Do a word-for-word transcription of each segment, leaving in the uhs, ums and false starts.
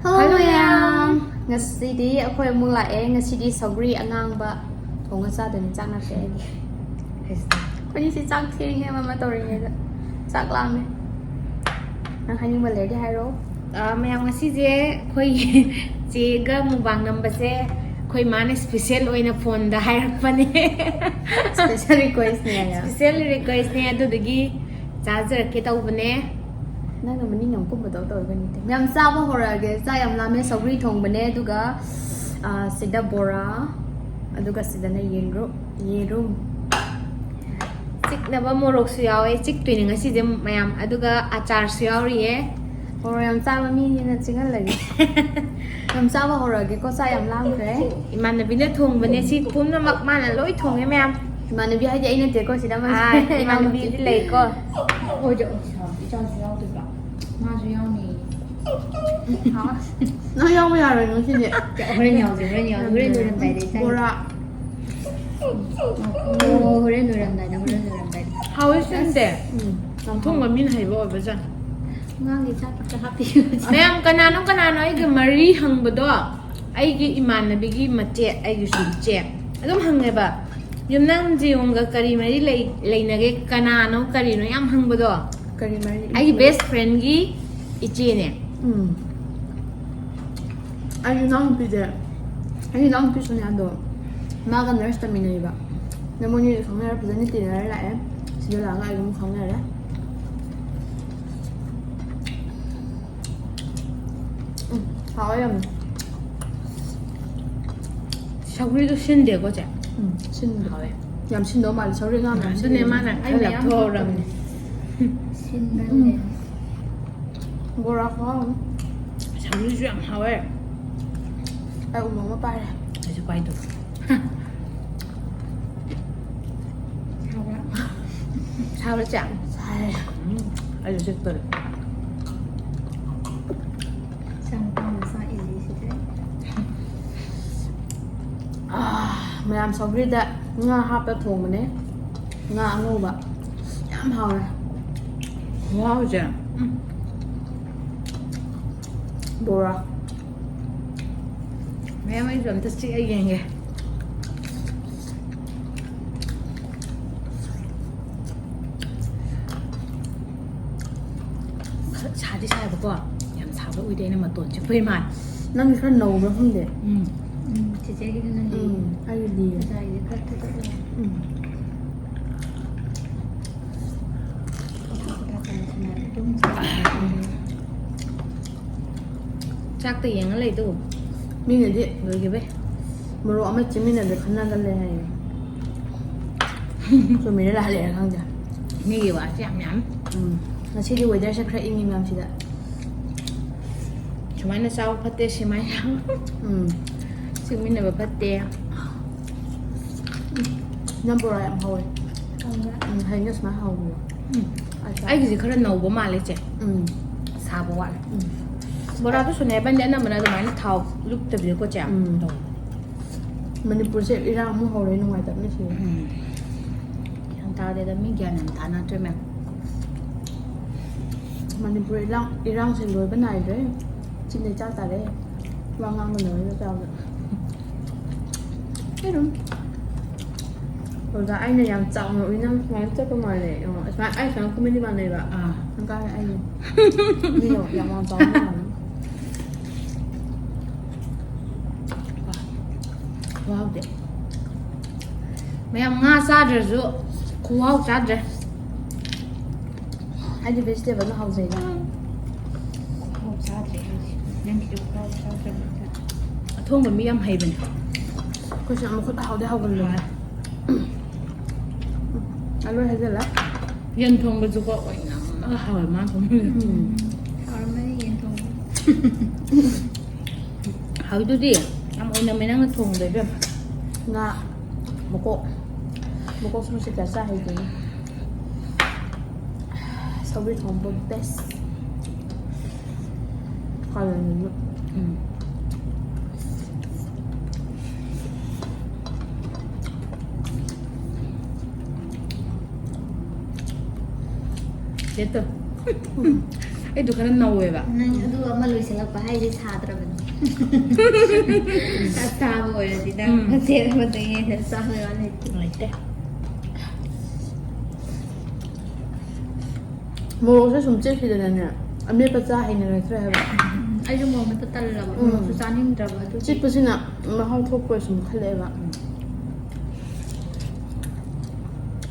Hello, ꯃꯌꯥꯝ꯫ ꯉꯁꯤꯗꯤ ꯑꯩꯈꯣꯏ ꯑꯃꯨꯛ ꯂꯥꯛꯑꯦ꯫ ꯉꯁꯤꯗꯤ ꯁꯧꯒ꯭ꯔꯤ ꯑꯉꯥꯡꯕ ꯊꯣꯡꯉ ꯆꯥꯗꯣꯏꯅꯤ꯫ ꯆꯥꯛ ꯅꯠꯇꯦ ꯑꯩꯗꯤ꯫ ꯑꯩꯈꯣꯏꯅꯤꯁꯤ ꯆꯥꯛ ꯊꯦꯡꯉꯦ ꯃꯃꯥ ꯇꯧꯔꯤꯉꯩꯗ꯫ ꯆꯥꯛ ꯂꯥꯝꯃꯦ꯫ ꯅꯪ ꯍꯥꯏꯅꯤꯡꯕ ꯂꯩꯔꯗꯤ ꯍꯥꯏꯔꯛꯑꯣ꯫ ꯑꯥ, ꯃꯌꯥꯝ, ꯉꯁꯤꯁꯦ ꯑꯩꯈꯣꯏ ꯆꯦꯒ ꯃꯨꯛꯕꯥꯡ ꯅꯝꯕꯁꯦ ꯑꯩꯈꯣꯏ ꯃꯥꯅ special ꯑꯣꯏꯅ phoneꯗ ꯍꯥꯏꯔꯛꯄꯅꯦ꯫ Special requestꯅꯦ ꯍꯥꯏꯌꯣ꯫ Special requestꯅꯦ, ꯑꯗꯨꯗꯨꯒꯤ ꯆꯥꯖꯔꯛꯀꯦ ꯇꯧꯕꯅꯦ꯫ ꯅꯪꯅ ꯃꯅꯤꯡ ꯌꯥꯝ ꯀꯨꯝꯕꯗꯧ ꯇꯧꯔꯒꯅꯤ꯫ ꯃꯌꯥꯝ, ꯆꯥꯕ ꯍꯧꯔꯛꯑꯒꯦ꯫ ꯆꯥꯛ ꯌꯥꯝ ꯂꯥꯝꯃꯦ꯫ ꯁꯧꯒ꯭ꯔꯤ ꯊꯣꯡꯕꯅꯦ, ꯑꯗꯨꯒ, ꯑ, ꯁꯤꯗ ꯕꯣꯔꯥ, ꯑꯗꯨꯒ ꯁꯤꯗꯅ ꯌꯦꯟꯔꯨ-, ꯌꯦꯔꯨꯝ꯫ ꯆꯤꯛꯅꯕ ꯃꯣꯔꯣꯛꯁꯨ ꯌꯥꯎꯋꯦ꯫ ꯆꯤꯛꯇꯣꯏꯅꯦ ꯉꯁꯤꯁꯦ ꯃꯌꯥꯝ꯫ ꯑꯗꯨꯒ ꯑꯆꯥꯔꯁꯨ ꯌꯥꯎꯔꯤꯌꯦ꯫ ꯃꯣꯔꯣꯛ ꯌꯥꯝ ꯆꯥꯕ ꯃꯤꯅꯤꯅ ꯆꯤꯛꯍꯜꯂꯒꯦ꯫ ꯌꯥꯝ ꯆꯥꯕ ꯍꯧꯔꯛꯑꯒꯦꯀꯣ꯫ ꯆꯥꯛ ꯌꯥꯝ ꯂꯥꯝꯈ꯭ꯔꯦ꯫ ꯏꯃꯥꯟꯅꯕꯤꯅ ꯊꯣꯡꯕꯅꯦ꯫ ꯁꯤ ꯄꯨꯝꯅꯃꯛ ꯃꯥꯅ ꯂꯣꯏ ꯊꯣꯡꯉꯦ ꯃꯌꯥꯝ꯫ ꯏꯃꯥꯟꯅꯕꯤ ꯍꯥꯏꯗꯤ ꯑꯩ ꯅꯠꯇꯦꯀꯣ, ꯁꯤꯗ ꯑꯃ ꯑꯥ, ꯏꯃꯥꯟꯅꯕꯤꯗꯤ ꯂꯩꯀꯣ꯫ ꯑꯩꯈꯣꯏꯗꯤ ꯏꯆꯥꯁꯨ ꯌꯥꯎꯗꯣꯏꯕ꯫ ꯃꯥꯁꯨ ꯌꯥꯎꯅꯤ꯫ ꯅꯪ ꯌꯥꯎꯕ ꯌꯥꯔꯣꯏ ꯉꯁꯤꯗꯤ꯫ ꯍꯣꯔꯦꯟ ꯌꯥꯎꯁꯦ, ꯍꯣꯔꯦꯟ ꯌꯥꯎꯁꯦ꯫ ꯍꯣꯔꯦꯟ ꯂꯣꯏꯔꯝꯗꯥꯏꯗ ꯏꯆꯥ꯫ ꯕꯣꯔꯥ꯫ ꯑꯣ, ꯍꯣꯔꯦꯟ ꯂꯣꯏꯔꯝꯗꯥꯏꯗ, ꯍꯣꯔꯦꯟ ꯂꯣꯏꯔꯝꯗꯥꯏꯗ꯫ ꯍꯥꯎꯋꯦ ꯁꯤꯟꯗꯦ꯫ ꯎꯝ꯫ ꯑꯊꯣꯡꯕ ꯃꯤꯅ ꯍꯩꯕ ꯑꯣꯏꯕꯖꯥꯠꯅꯤ꯫ ꯑꯉꯥꯡꯒꯤ ꯆꯥꯛ ꯈꯤꯇ ꯍꯥꯞꯄꯤꯌꯨ꯫ ꯃꯌꯥꯝ, ꯀꯅꯥꯅꯣ, ꯀꯅꯥꯅꯣ ꯑꯩꯒ ꯃꯔꯤ ꯍꯪꯕꯗꯣ? ꯑꯩꯒꯤ ꯏꯃꯥꯟꯅꯕꯤꯒꯤ ꯃꯆꯦ, ꯑꯩꯒꯤꯁꯨ ꯏꯆꯦ꯫ ꯑꯗꯨꯝ ꯍꯪꯉꯦꯕ꯫ ꯌꯨꯝꯅꯥꯝ ꯖꯤꯌꯣꯡꯒ ꯀꯔꯤ ꯃꯔꯤ ꯂꯩ-, ꯂꯩꯅꯒꯦ? ꯀꯅꯥꯅꯣ, ꯀꯔꯤꯅꯣ ꯌꯥꯝ ꯍꯪꯕꯗꯣ? ꯀꯔꯤ ꯃꯔꯤ? ꯑꯩꯒꯤ best friendꯒꯤ ꯏꯆꯦꯅꯦ꯫ ꯎꯝ꯫ ꯑꯩ ꯏꯅꯥꯎꯅꯨꯄꯤꯁꯦ, ꯑꯩ ꯏꯅꯥꯎꯅꯨꯄꯤ ꯁꯣꯅꯤꯌꯥꯗꯣ, ꯃꯥꯒ nurse ꯇꯝꯃꯤꯟꯅꯩꯕ꯫ ꯑꯗ ꯃꯣꯏꯅꯤꯁꯦ ꯈꯪꯅꯔ ꯐꯖꯅ ꯇꯤꯟꯅꯔ ꯂꯥꯛꯑꯦ꯫ ꯁꯤꯗ ꯂꯥꯛꯑꯒ ꯑꯩꯒ ꯑꯃꯨꯛ ꯈꯪꯅꯔꯦ꯫ ꯎꯝ, ꯍꯥꯎꯋꯦ ꯌꯥꯝꯅ꯫ ꯁꯧꯒ꯭ꯔꯤꯗꯣ ꯁꯤꯟꯗꯦꯀꯣ, ꯆꯦ? ꯎꯝ, ꯁꯤꯟꯗꯦ꯫ ꯍꯥꯎꯋꯦ꯫ ꯌꯥꯝ ꯁꯤꯟꯗꯧ ꯃꯥꯜꯂꯦ, ꯁꯧꯒ꯭ꯔꯤ ꯉꯥ ꯃꯌꯥꯝ ꯑꯗꯨꯅꯦ, ꯁꯤꯟꯗꯦ꯫ ꯃꯥꯅ ꯑꯩꯅ ꯈꯔ ꯌꯥꯝ ꯂꯥꯞꯊꯣꯛꯍꯧꯔꯕꯅꯦ꯫ ꯁꯤꯟꯕꯅꯦ꯫ ꯎꯝ꯫ ꯕꯣꯔꯥ ꯈꯨꯍꯥꯎ ꯑꯃ꯫ ꯁꯧꯒ꯭ꯔꯤꯁꯨ ꯌꯥꯝ ꯍꯥꯎꯋꯦ꯫ ꯑꯩ ꯎꯃꯣꯔꯣꯛ ꯑꯃ ꯄꯥꯏꯔꯦ꯫ ꯑꯩꯁꯨ ꯄꯥꯏꯗꯧꯕ꯫ ꯁꯥꯕ꯭ꯔꯥ? ꯁꯥꯕ꯭ꯔꯥ, ꯆꯦ? ꯁꯥꯏ꯫ ꯎꯝ, ꯑꯩꯁꯨ ꯆꯤꯛꯇꯧꯔꯦ꯫ ꯏꯆꯥꯅꯨꯄꯥꯅ ꯆꯥꯛ ꯏꯜꯂꯤꯁꯤꯗꯤ꯫ ꯑꯥ, ꯃꯌꯥꯝ, ꯁꯧꯒ꯭ꯔꯤꯗ ꯉꯥ ꯍꯥꯞꯄ ꯊꯣꯡꯕꯅꯦ꯫ ꯉꯥ ꯑꯉꯧꯕ꯫ ꯌꯥꯝ ꯍꯥꯎꯔꯦ꯫ ꯈꯨꯍꯥꯎꯁꯦ꯫ ꯎꯝ꯫ ꯕꯣꯔꯥ꯫ ꯃꯌꯥꯝ, ꯑꯩꯁꯨ ꯑꯝꯇ ꯆꯤꯛꯑ ꯌꯦꯡꯒꯦ꯫ ꯈꯔ ꯁꯥꯗꯤ ꯁꯥꯏꯕꯀꯣ, ꯌꯥꯝ ꯁꯥꯕ ꯑꯣꯏꯗꯦ, ꯑꯩꯅ ꯃꯇꯣꯟ ꯆꯤꯛꯄꯩ ꯃꯥꯜꯂꯦ꯫ ꯅꯪꯒꯤ ꯈꯔ ꯅꯧꯕ꯭ꯔꯥ ꯈꯪꯗꯦ꯫ ꯎꯝ꯫ ꯎꯝ, ꯆꯤꯆꯦꯒꯤꯗꯨꯅ ꯂꯤ꯫ ꯎꯝ, ꯑꯩꯒꯤ ꯂꯤ꯫ ꯉꯁꯥꯏꯒꯤꯗꯤ ꯈꯔ ꯊꯦꯠꯇꯣꯛ ꯂꯩꯔꯝꯃꯦ꯫ ꯎꯝ꯫ ꯃꯊꯛ ꯃꯊꯛ ꯇꯧꯁꯤꯟꯅꯔꯦ꯫ ꯑꯗꯨꯝ ꯆꯥꯕ꯫ ꯆꯥꯛꯇ ꯌꯦꯡꯉ ꯂꯩꯗꯣ꯫ ꯃꯤꯅꯗꯤ ꯂꯣꯏꯈꯤꯕꯩ꯫ ꯃꯣꯔꯣꯛ ꯑꯃ ꯆꯤꯃꯤꯟꯅꯗ ꯈꯟꯅꯒꯜꯂꯦ ꯍꯥꯏꯌꯦ꯫ ꯆꯨꯝꯃꯤꯔ ꯂꯥꯜꯂꯤꯔ ꯈꯪꯗꯦ꯫ ꯃꯤꯒꯤ ꯋꯥꯁꯦ ꯌꯥꯝ ꯌꯥꯝ꯫ ꯎꯝ꯫ ꯉꯁꯤꯗꯤ weatherꯁꯦ ꯈꯔ ꯏꯪꯉꯤ ꯃꯌꯥꯝꯁꯤꯗ꯫ ꯁꯨꯃꯥꯏꯅ ꯆꯥꯕ ꯐꯠꯇꯦ, ꯁꯨꯃꯥꯏꯅ꯫ ꯎꯝ꯫ ꯆꯤꯃꯤꯟꯅꯕ ꯐꯠꯇꯦ꯫ ꯅꯪ ꯕꯣꯔꯥ ꯌꯥꯝ ꯍꯧꯋꯦ꯫ ꯍꯧꯕ꯭ꯔꯥ? ꯎꯝ, ꯍꯌꯦꯡ ꯁꯨꯃꯥꯏꯅ ꯍꯧꯕꯤꯌꯣ꯫ ꯎꯝ꯫ ꯑꯆꯥ꯫ ꯑꯩꯒꯤꯁꯦ ꯈꯔ ꯅꯧꯕ ꯃꯥꯜꯂꯦ, ꯆꯦ꯫ ꯎꯝ꯫ ꯁꯥꯕ ꯋꯥꯠꯂꯦ꯫ ꯎꯝ꯫ ꯕꯣꯔꯥꯗꯨ ꯁꯨꯅꯦꯕꯟꯗꯤ ꯑꯅꯝꯕꯅ ꯑꯗꯨꯃꯥꯏꯅ ꯊꯥꯎ ꯂꯨꯞꯇꯕꯤꯗꯀꯣ, ꯆꯦ? ꯎꯝ꯫ ꯇꯧ꯫ ꯃꯅꯤꯄꯨꯔꯁꯦ ꯏꯔꯥꯡ ꯑꯃꯨꯛ ꯍꯧꯔꯦ, ꯅꯨꯡꯉꯥꯏꯇꯕꯅ ꯁꯤꯔꯦ꯫ ꯎꯝ꯫ ꯒ꯭ꯌꯥꯟ ꯇꯥꯗꯦꯗ, ꯃꯤ ꯒ꯭ꯌꯥꯟ ꯌꯥꯝ ꯇꯥꯅꯗ꯭ꯔꯦ, ꯃꯦꯝ꯫ ꯃꯅꯤꯄꯨꯔ ꯏꯔꯥꯡ, ꯏꯔꯥꯡꯁꯦ ꯂꯣꯏꯕ ꯅꯥꯏꯗ꯭ꯔꯦ꯫ ꯆꯤꯟꯗꯩ ꯆꯥ ꯇꯥꯔꯦ꯫ ꯋꯥ ꯉꯥꯡꯕ ꯂꯣꯏꯔꯒ ꯆꯥꯕꯗ꯫ ꯑꯩ ꯑꯗꯨꯝ ꯑꯣꯖꯥ, ꯑꯩꯅ ꯌꯥꯝ ꯆꯥꯎꯅ ꯎꯏ, ꯅꯪ ꯁꯨꯃꯥꯏꯅ ꯆꯠꯄ ꯃꯥꯜꯂꯦ꯫ ꯑꯣ, ꯑꯁꯨꯃꯥꯏ-, ꯑꯩ ꯁꯨꯃꯥꯏꯅ ꯀꯨꯝꯃꯗꯤ ꯃꯥꯟꯅꯩꯕ꯫ ꯑꯥ꯫ ꯅꯪ ꯀꯥꯏ ꯑꯩ ꯃꯤꯅ ꯌꯥꯝ ꯋꯥꯡ ꯆꯥꯎꯕ ꯃꯥꯜꯂꯦ꯫ ꯈꯨꯍꯥꯎꯗꯤ꯫ ꯃꯌꯥꯝ, ꯉꯥ ꯆꯥꯗ꯭ꯔꯁꯨ ꯈꯨꯍꯥꯎ ꯆꯥꯗ꯭ꯔꯦ꯫ ꯑꯩꯗꯤ vegetableꯅ ꯍꯥꯎꯖꯩꯗ꯫ ꯈꯨꯍꯥꯎ ꯆꯥꯗ꯭ꯔꯦ ꯍꯧꯖꯤꯛ꯫ ꯅꯪꯒꯤꯗꯣ ꯈꯨꯍꯥꯎ ꯆꯥꯗ꯭ꯔꯕꯅꯤꯅ꯫ ꯑꯊꯣꯡꯕ ꯃꯤ ꯌꯥꯝ ꯍꯩꯕꯅꯦ꯫ ꯑꯩꯈꯣꯏꯁꯨ ꯌꯥꯝ ꯃꯈꯨꯠ ꯍꯥꯎꯗꯤ ꯍꯥꯎꯒꯜꯂꯦ꯫ ꯍꯣꯏ꯫ ꯑꯂꯣꯏ ꯍꯩꯖꯜꯂꯦ꯫ ꯌꯦꯟ ꯊꯣꯡꯕꯁꯨꯀꯣ ꯑꯣꯏꯅꯝꯃꯒ ꯍꯥꯎꯋꯦ ꯃꯥ ꯊꯣꯡꯕꯁꯦ꯫ ꯎꯝ꯫ ꯍꯥꯎꯔꯝꯃꯅꯤ ꯌꯦꯟ ꯊꯣꯡꯕ꯫ ꯍꯥꯎꯗꯨꯗꯤ ꯌꯥꯝ ꯑꯣꯏꯅꯝꯃꯦ ꯅꯪꯅ ꯊꯣꯡꯕꯗꯣ, ꯏꯕꯦꯝꯃ꯫ ꯉꯥ ꯃꯀꯣꯛ, ꯃꯀꯣꯛꯁꯨ ꯃꯁꯤ ꯀꯌꯥ ꯆꯥ ꯍꯩꯇꯦꯅꯦ꯫ ꯁꯧꯒ꯭ꯔꯤ ꯊꯣꯡꯕ best꯫ ꯀꯥꯂꯦꯟꯅꯤꯅ꯫ ꯎꯝ꯫ ꯆꯦꯠꯇꯣ꯫ ꯎꯝ꯫ ꯑꯩꯗꯣ ꯈꯔ ꯅꯧꯋꯦꯕ꯫ ꯅꯪ ꯑꯗꯨ ꯑꯃ ꯂꯣꯏꯁꯤꯜꯂꯛꯄ ꯍꯥꯏꯁꯦ ꯁꯥꯗ꯭ꯔꯕꯅꯤ꯫ ꯆꯥꯛ ꯆꯥꯕ ꯑꯣꯏꯔꯗꯤ ꯅꯪ ꯎꯝ꯫ ꯃꯆꯦꯠ ꯑꯃꯗꯒꯤ ꯍꯦꯟꯅ ꯆꯥꯕꯩ ꯋꯥ ꯂꯩꯇꯦ꯫ ꯂꯩꯇꯦ꯫ ꯃꯣꯔꯣꯛꯁꯦ ꯁꯨꯝ ꯆꯦꯠꯈꯤꯗꯅꯅꯦ, ꯑꯃꯦꯠꯄ ꯆꯥ ꯍꯩꯅꯔꯛꯇ꯭ꯔꯦ ꯍꯥꯏꯕ꯫ ꯎꯝ, ꯑꯩꯁꯨ ꯃꯣꯔꯣꯛ ꯃꯦꯠꯄ ꯇꯜꯂꯕ꯫ ꯎꯝ꯫ ꯃꯣꯔꯣꯛꯁꯨ ꯆꯥꯅꯤꯡꯗ꯭ꯔꯕ ꯑꯗꯨꯒꯤ꯫ ꯆꯤꯛꯄꯁꯤꯅ ꯃꯍꯥꯎ ꯊꯣꯛꯄ ꯁꯨꯝ ꯈꯜꯂꯛꯑꯦꯕ꯫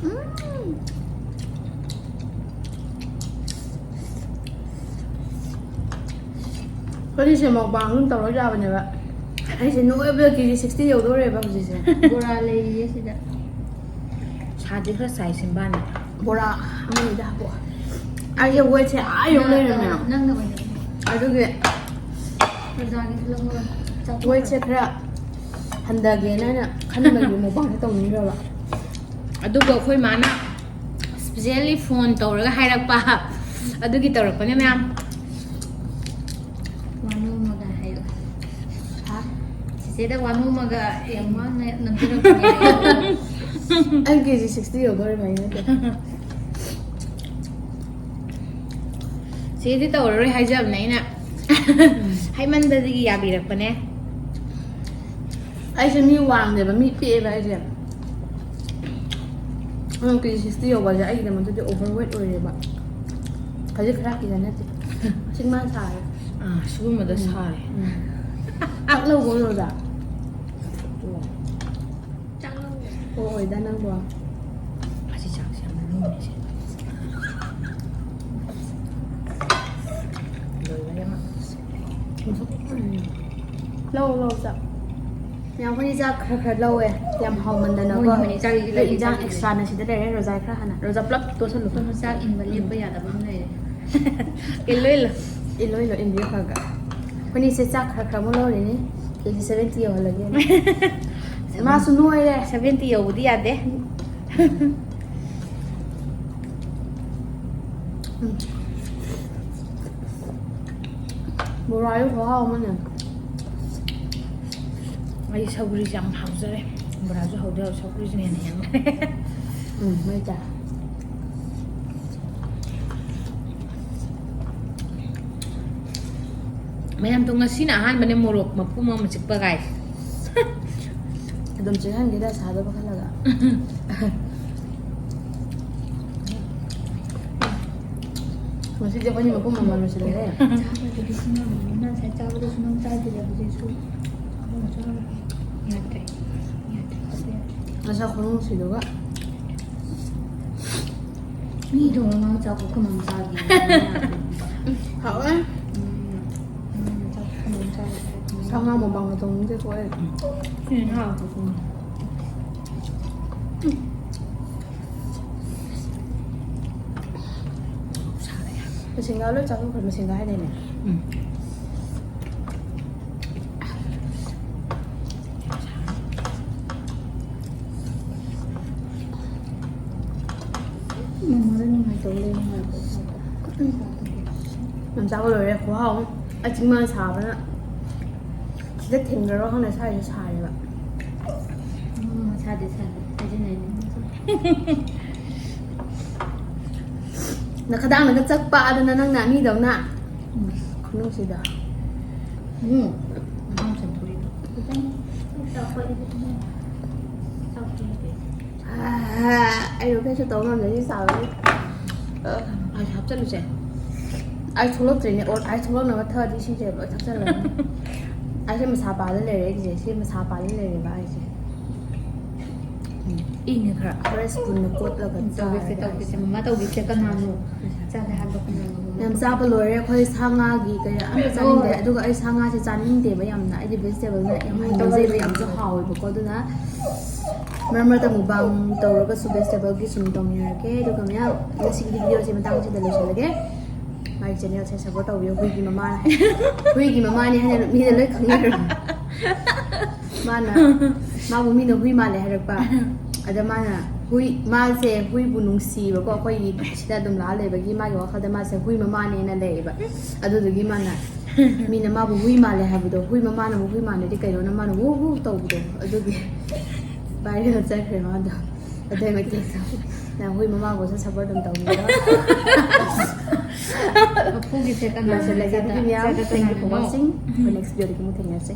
ꯎꯝ꯫ ꯑꯩꯈꯣꯏꯅꯤꯁꯦ mukbang ꯑꯗꯨꯝ ꯇꯧꯔ ꯌꯥꯕꯅꯦꯕ꯫ ꯑꯩꯁꯦ ꯅꯣꯏꯕꯗ ꯀꯦ ꯖꯤ ꯁꯤꯛꯁꯇꯤ ꯌꯧꯗꯧꯔꯦꯕ ꯍꯧꯖꯤꯛꯁꯦ꯫ ꯕꯣꯔꯥ ꯂꯩꯔꯤꯌꯦ ꯁꯤꯗ꯫ ꯁꯥꯗꯤ ꯈꯔ ꯁꯥꯏ ꯁꯤꯝꯕꯥꯅꯤ꯫ ꯕꯣꯔꯥ ꯑꯃꯅꯤꯗ ꯍꯥꯞꯄꯛꯑꯣ꯫ ꯑꯩꯁꯦ weightꯁꯦ ꯑꯥ ꯌꯧ ꯂꯩꯔꯝꯃꯦ꯫ ꯅꯪꯅ ꯑꯣꯏꯅ꯫ ꯑꯗꯨꯒꯤ ꯄ꯭ꯔꯖꯥꯒꯤꯁꯨ ꯂꯧꯍꯧꯔꯣ꯫ ꯆꯥꯊꯣꯛꯈ꯭ꯔꯣ꯫ Weightꯁꯦ ꯈꯔ ꯍꯟꯊꯒꯦꯅ ꯑꯩꯅ ꯈꯟꯕꯒꯤ mukbangꯁꯦ ꯇꯧꯅꯤꯡꯗ꯭ꯔꯕ꯫ ꯑꯗꯨꯒ ꯑꯩꯈꯣꯏ ꯃꯥꯅ specially phone ꯇꯧꯔꯒ ꯍꯥꯏꯔꯛꯄ꯫ ꯑꯗꯨꯒꯤ ꯇꯧꯔꯛꯄꯅꯦ ꯃꯌꯥꯝ꯫ ꯋꯥꯅꯣꯝꯃꯒ ꯍꯥꯏꯌꯣ꯫ ꯍꯥ? ꯆꯤꯆꯦꯗ ꯋꯥꯅꯣꯝꯃꯒ ꯌꯥꯝ ꯋꯥꯅ ꯅꯝꯁꯤꯜꯂꯛꯄꯅꯦ ꯍꯥꯏꯌꯣ꯫ ꯑꯩ ꯀꯦ ꯖꯤ ꯁꯤꯛꯁꯇꯤ ꯌꯧꯗꯧꯔꯦ ꯃꯥꯏ ꯅꯠꯇꯦ꯫ ꯆꯦꯗꯤ ꯇꯧꯔꯔꯣꯏ ꯍꯥꯏꯖꯕꯅꯦ ꯑꯩꯅ꯫ ꯍꯥꯏꯃꯟꯗꯗꯒꯤ ꯌꯥꯕꯤꯔꯛꯄꯅꯦ꯫ ꯑꯩꯁꯦ ꯃꯤ ꯋꯥꯡꯗꯦꯕ, ꯃꯤ ꯄꯤꯛꯑꯦꯕ ꯑꯩꯁꯦ꯫ ꯑꯗꯨꯅ ꯀꯦ ꯖꯤ ꯁꯤꯛꯁꯇꯤ ꯌꯧꯕꯁꯦ ꯑꯩꯒꯤꯗꯃꯛꯇꯗꯤ overweight ꯑꯣꯏꯔꯦꯕ꯫ ꯈꯖꯤꯛ ꯈꯔꯥꯛꯀꯤꯗ ꯅꯠꯇꯦ꯫ ꯆꯤꯟꯕꯥꯟ ꯁꯥꯔꯦ꯫ ꯑꯥ, ꯁꯤꯒꯨꯝꯕꯗ ꯎꯝ꯫ ꯁꯥꯔꯦ꯫ ꯎꯝ꯫ ꯆꯥꯛ ꯂꯧꯕ ꯑꯣꯏꯔꯣ? ꯆꯥꯛ ꯂꯧꯕ꯫ ꯑꯣ, ꯑꯣꯏꯗ ꯅꯪꯕꯣ꯫ ꯑꯁꯤ ꯆꯥꯛꯁꯦ ꯌꯥꯝ ꯂꯨꯝꯃꯦ ꯁꯦ꯫ ꯂꯣꯏꯕꯅꯦ ꯃꯥ꯫ ꯂꯧ, ꯂꯧ, ꯆꯥꯛ꯫ ꯃꯌꯥꯝ ꯑꯩꯈꯣꯏꯅꯤ ꯆꯥꯛ ꯈꯔ ꯈꯔ ꯂꯧꯋꯦ꯫ ꯌꯥꯝ ꯍꯥꯎꯃꯟꯗꯗꯅꯀꯣ꯫ ꯍꯣꯏꯅꯦ, ꯍꯣꯏꯅꯦ, ꯆꯥꯛ ꯑꯗꯣ ꯏꯟꯖꯥꯡ ꯂꯩꯇꯦ꯫ Extraꯅ ꯁꯤꯗ ꯂꯩꯔꯦ꯫ ꯔꯣꯖꯥ ꯈꯔ ꯍꯥꯟꯅ꯫ ꯔꯣꯖꯥ ꯄꯨꯂꯞ ꯇꯣꯠꯁꯜꯂꯨ꯫ ꯑꯩꯈꯣꯏ ꯆꯥꯛ ꯏꯟꯕ ꯂꯦꯞꯄ ꯌꯥꯗꯕ ꯑꯃ ꯂꯩꯔꯦ꯫ ꯏꯜꯂꯣ, ꯏꯜꯂꯣ꯫ ꯏꯜꯂꯣ, ꯏꯜꯂꯣ, ꯏꯟꯕꯤꯌꯨ ꯈꯔ ꯈꯔ꯫ ꯑꯩꯈꯣꯏꯅꯤꯁꯦ ꯆꯥꯛ ꯈꯔ ꯈꯔ ꯑꯃꯨꯛ ꯂꯧꯔꯤꯅꯤ꯫ ꯀꯦ ꯖꯤ seventy ꯌꯧꯍꯜꯂꯒꯦ꯫ ꯃꯥꯁꯨ ꯅꯣꯏꯔꯦ꯫ Seventy ꯌꯧꯕꯗꯤ ꯌꯥꯗꯦ꯫ ꯎꯝ꯫ ꯕꯣꯔꯥꯁꯨ ꯈꯨꯍꯥꯎ ꯑꯃꯅꯦ꯫ ꯑꯩ ꯁꯧꯒ꯭ꯔꯤꯁꯦ ꯌꯥꯝ ꯍꯥꯎꯖꯔꯦ꯫ ꯕꯣꯔꯥꯁꯨ ꯍꯧꯗꯦ, ꯁꯧꯒ꯭ꯔꯤꯁꯤꯅ ꯍꯦꯟꯅ ꯍꯦꯟꯕ꯫ ꯎꯝ, ꯃꯩ ꯇꯥꯏ꯫ ꯃꯌꯥꯝꯗꯣ ꯉꯁꯤꯅ ꯑꯍꯥꯟꯕꯅꯦ ꯃꯣꯔꯣꯛ ꯃꯄꯨꯝ ꯑꯃ ꯆꯤꯛꯄ ꯀꯥꯏꯁꯦ꯫ ꯑꯗꯨꯝ ꯆꯤꯛꯍꯟꯒꯦꯗ ꯁꯥꯗꯕ ꯈꯜꯂꯒ꯫ ꯉꯁꯤꯗꯤ ꯑꯩꯈꯣꯏꯅꯤ ꯃꯄꯨꯝ ꯑꯃ ꯂꯣꯏꯁꯤꯜꯂꯦꯍꯦ꯫ ꯆꯥꯕꯗꯨꯗꯤ ꯁꯨꯡꯉꯝ ꯉꯝꯃꯣꯏ꯫ ꯅꯪ ꯉꯁꯥꯏ ꯆꯥꯕꯗꯣ ꯁꯨꯡꯉꯝ ꯆꯥꯗ꯭ꯔꯤꯕ ꯍꯧꯖꯤꯛꯁꯨ꯫ ꯑꯃꯨꯛ ꯆꯥꯕ ꯌꯥꯗ꯭ꯔꯦ꯫ ꯌꯥꯗ꯭ꯔꯦ꯫ ꯆꯥꯕ ꯌꯥꯗ꯭ꯔꯦ꯫ ꯉꯁꯥꯏ ꯈꯨꯅꯨꯡꯁꯤꯗꯨꯒ꯫ ꯃꯤꯗꯣ ꯉꯔꯥꯡ ꯆꯥꯛ ꯄꯨꯈꯝ ꯑꯃ ꯆꯥꯗꯦ꯫ ꯍꯥꯎꯋꯦ꯫ ꯎꯝ꯫ ꯎꯝ, ꯆꯥꯛ ꯄꯨꯈꯝ ꯑꯃ ꯆꯥꯗꯦ꯫ ꯁꯥ ꯉꯥ ꯃꯨꯛꯕꯥꯡꯒ ꯇꯧꯅꯤꯡꯗꯦꯀꯣ ꯑꯩ꯫ ꯁꯤꯅ ꯍꯥꯎꯕꯀꯣ꯫ ꯃꯁꯤꯡꯒꯥ ꯂꯣꯏ ꯆꯥꯊꯣꯛꯈ꯭ꯔꯦ, ꯃꯁꯤꯡꯒꯥ ꯍꯥꯏꯗꯥꯏꯅꯦ? ꯎꯝ꯫ ꯃꯃꯥꯗ ꯅꯨꯡꯉꯥꯏꯇꯕ ꯂꯩ, ꯅꯨꯡꯉꯥꯏꯇꯕ꯫ ꯌꯥꯝ ꯆꯥꯕ ꯂꯣꯏꯔꯦ, ꯈꯨꯍꯥꯎ ꯑꯃ꯫ ꯑꯆꯤꯡꯕꯅ ꯁꯥꯕꯅ ꯁꯤꯗ ꯊꯤꯟꯈ꯭ꯔꯣ ꯈꯪꯗꯦ, ꯁ꯭ꯋꯥꯏꯁꯨ ꯁꯥꯔꯦꯕ꯫ ꯎꯝ, ꯁꯥꯗꯦ, ꯁꯥꯗꯦ꯫ ꯍꯥꯏꯖꯤꯟꯅꯩꯅꯦ꯫ ꯅꯈꯗꯥꯡꯅꯒ ꯆꯠꯄ ꯑꯗꯨꯅ ꯅꯪꯅ ꯃꯤꯗꯧꯅ꯫ ꯎꯝ꯫ ꯈꯨꯅꯨꯡꯁꯤꯗ꯫ ꯎꯝ꯫ ꯃꯇꯥꯡ ꯆꯪꯊꯣꯔꯛꯏꯗꯣ꯫ ꯈꯤꯇꯪ ꯆꯥꯎꯈꯠꯂꯤꯗꯣ꯫ ꯆꯥꯎꯈꯠꯂꯤꯗꯣ꯫ ꯑꯩ ꯔꯣꯀꯦꯠꯁꯨ ꯇꯧ ꯉꯝꯗꯦ ꯁꯤ ꯁꯥꯕꯒꯤ꯫ ꯑꯥꯏꯁ ꯍꯥꯞꯆꯜꯂꯨꯁꯦ꯫ ꯑꯥꯏꯁ ꯊꯣꯛꯂꯛꯇ꯭ꯔꯤꯅꯦ꯫ ꯑꯣ, ꯑꯥꯏꯁ ꯊꯣꯛꯂꯛꯅꯕ ꯊꯛꯑꯗꯤ ꯁꯤꯁꯦ ꯂꯣꯏ ꯊꯛꯆꯜꯂꯅꯤ꯫ ꯑꯩꯁꯦ ꯃꯁꯥ ꯄꯥꯗ ꯂꯩꯔꯦ ꯑꯩꯒꯤꯁꯦ꯫ ꯁꯤ ꯃꯁꯥ ꯄꯥꯗ ꯂꯩꯔꯦꯕ ꯑꯩꯁꯦ꯫ ꯏꯪꯉꯦ ꯈꯔ꯫ ꯍꯣꯔꯦꯟ ꯁ꯭ꯄꯨꯟꯅ ꯀꯣꯠꯂꯒ ꯇꯧꯒꯦꯁꯦ, ꯆꯥꯔꯒꯦ ꯇꯧꯒꯦꯁꯦ꯫ ꯑꯩꯁꯦ꯫ ꯃꯃꯥ ꯇꯧꯒꯦꯁꯦ ꯀꯅꯥꯅꯣ? ꯆꯥꯒꯦ ꯍꯥꯏꯕ ꯀꯅꯥꯅꯣ? ꯌꯥꯝ ꯆꯥꯕ ꯂꯣꯏꯔꯦ꯫ ꯑꯩꯈꯣꯏ ꯁꯥ ꯉꯥꯒꯤ ꯀꯌꯥ ꯑꯝꯇ ꯆꯥꯅꯤꯡꯗꯦ꯫ ꯑꯗꯨꯒ ꯑꯩ ꯁꯥ ꯉꯥꯁꯦ ꯆꯥꯅꯤꯡꯗꯦꯕ ꯌꯥꯝꯅ꯫ ꯑꯩꯗꯤ ꯚꯦꯖꯤꯇꯦꯕꯜꯅ ꯌꯥꯝ ꯍꯩꯅꯖꯩꯕ, ꯌꯥꯝꯁꯨ ꯍꯥꯎꯋꯦꯕꯀꯣ꯫ ꯑꯗꯨꯅ ꯃꯔꯛ ꯃꯔꯛꯇ ꯃꯨꯛꯕꯥꯡ ꯇꯧꯔꯒꯁꯨ ꯚꯦꯖꯤꯇꯦꯕꯜꯒꯤ ꯁꯨꯝ ꯇꯧꯅꯤꯡꯉꯛꯀꯦ꯫ ꯑꯗꯨꯒ ꯃꯌꯥꯝ ꯉꯁꯤꯒꯤꯗꯤ ꯚꯤꯗꯤꯑꯣꯁꯦ ꯃꯇꯥꯡꯁꯤꯗ ꯂꯣꯏꯁꯤꯜꯂꯒꯦ꯫ ꯃꯥꯒꯤ ꯆꯦꯅꯦꯜꯁꯦ ꯁꯞꯄꯣꯔꯠ ꯇꯧꯕꯤꯌꯨ꯫ ꯍꯨꯏꯒꯤ ꯃꯃꯥꯅꯦ꯫ ꯍꯨꯏꯒꯤ ꯃꯃꯥꯅꯦ ꯍꯥꯏꯅ ꯃꯤꯅ ꯂꯣꯏ ꯈꯪꯅꯔꯕꯅꯤ꯫ ꯃꯥꯅ, ꯃꯥꯕꯨ ꯃꯤꯅ ꯍꯨꯏ ꯃꯥꯜꯂꯦ ꯍꯥꯏꯔꯛꯄ꯫ ꯑꯗ ꯃꯥꯅ ꯍꯨꯏ, ꯃꯥꯁꯦ ꯍꯨꯏꯕꯨ ꯅꯨꯡꯁꯤꯕꯀꯣ꯫ ꯑꯩꯈꯣꯏꯒꯤ ꯁꯤꯗ ꯑꯗꯨꯝ ꯂꯥꯛꯑ ꯂꯩꯕꯒꯤ ꯃꯥꯒꯤ ꯋꯥꯈꯜꯗ ꯃꯥꯁꯦ ꯍꯨꯏ ꯃꯃꯥꯅꯦꯅ ꯂꯩꯌꯦꯕ꯫ ꯑꯗꯨꯗꯨꯒꯤ ꯃꯥꯅ, ꯃꯤꯅ ꯃꯥꯕꯨ ꯍꯨꯏ ꯃꯥꯜꯂꯦ ꯍꯥꯏꯕꯗꯣ, ꯍꯨꯏ ꯃꯃꯥꯅꯕꯨ ꯍꯨꯏ ꯃꯥꯜꯂꯗꯤ ꯀꯩꯅꯣꯅ ꯃꯥꯅ ꯋꯨ ꯋꯨ ꯇꯧꯕꯗꯣ, ꯑꯗꯨꯒꯤ ꯚꯥꯏꯔꯦꯜ ꯆꯠꯈ꯭ꯔꯦ ꯃꯥꯗꯣ꯫ ꯑꯗꯨꯏ ꯃꯇꯦꯛꯇꯣ ꯅꯪ ꯍꯨꯏ ꯃꯃꯥꯕꯨꯁꯨ ꯁꯞꯄꯣꯔꯠ ꯑꯗꯨꯝ ꯇꯧꯕꯤꯌꯣ꯫ ꯃꯄꯨꯒꯤ ꯐꯦꯠ ꯀꯅꯥ ꯂꯣꯏꯁꯤꯜꯂꯒꯦ ꯑꯗꯨꯗꯤ ꯃꯌꯥꯝ, thank you for watching. ꯑꯩꯈꯣꯏ next videoꯗꯒꯤ ꯑꯃꯨꯛ ꯊꯦꯡꯅꯔꯁꯦ.